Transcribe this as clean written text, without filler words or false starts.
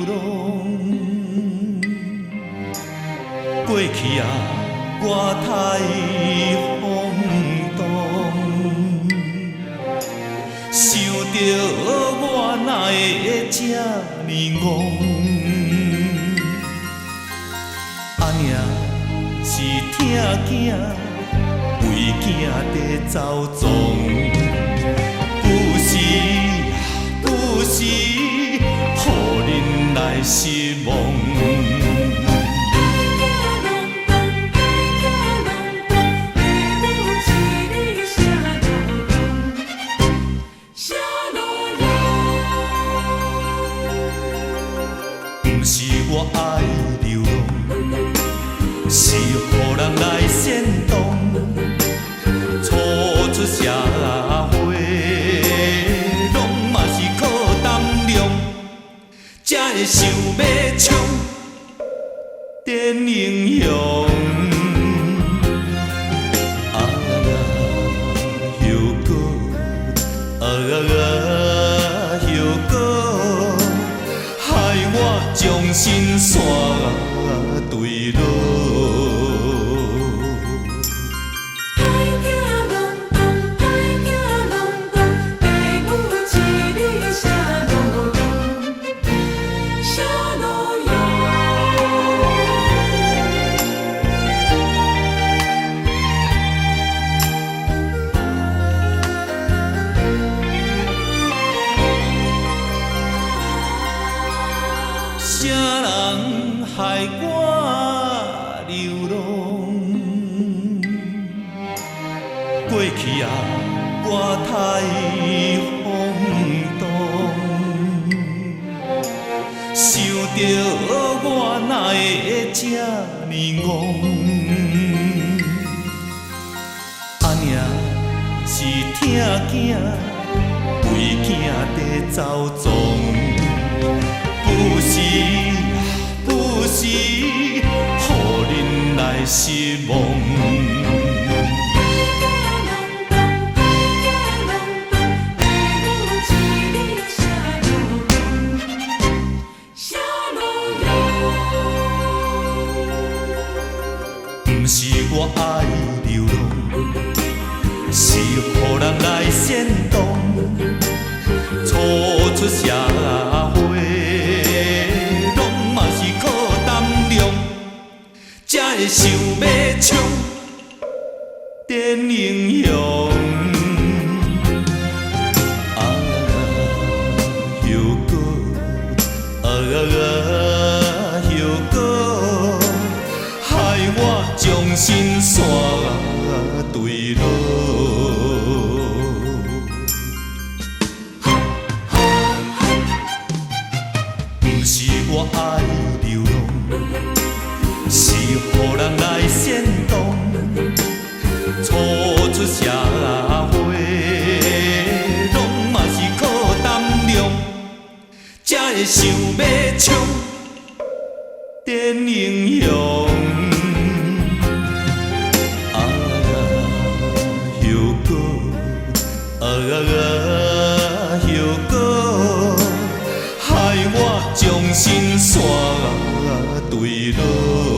流浪。過去啊，我太衝動，想著我哪會這呢戇？阿娘是疼囝，為囝伫走傱，有時有時，予恁來失望。毋是我愛流浪，是予人來煽動，初出社會，攏嘛是靠膽量，才會想欲衝電英雄。啊後果，啊後果，害我將心線墜落。啥人害我流浪？過去啊，我太衝動，想著我哪會這呢戇？阿娘是疼囝，為囝伫走傱。有時有時，予恁來失望。毋是我愛流浪，是予人來煽動，初出社會，攏嘛是靠膽量，才會想欲衝電英雄。啊後果，啊後果，害我將心線墜落。毋是我愛流浪，是予人來煽動，初出社會，攏嘛是靠膽量，才會想欲衝電英雄。啊後果，啊後果，害我將心線墜落。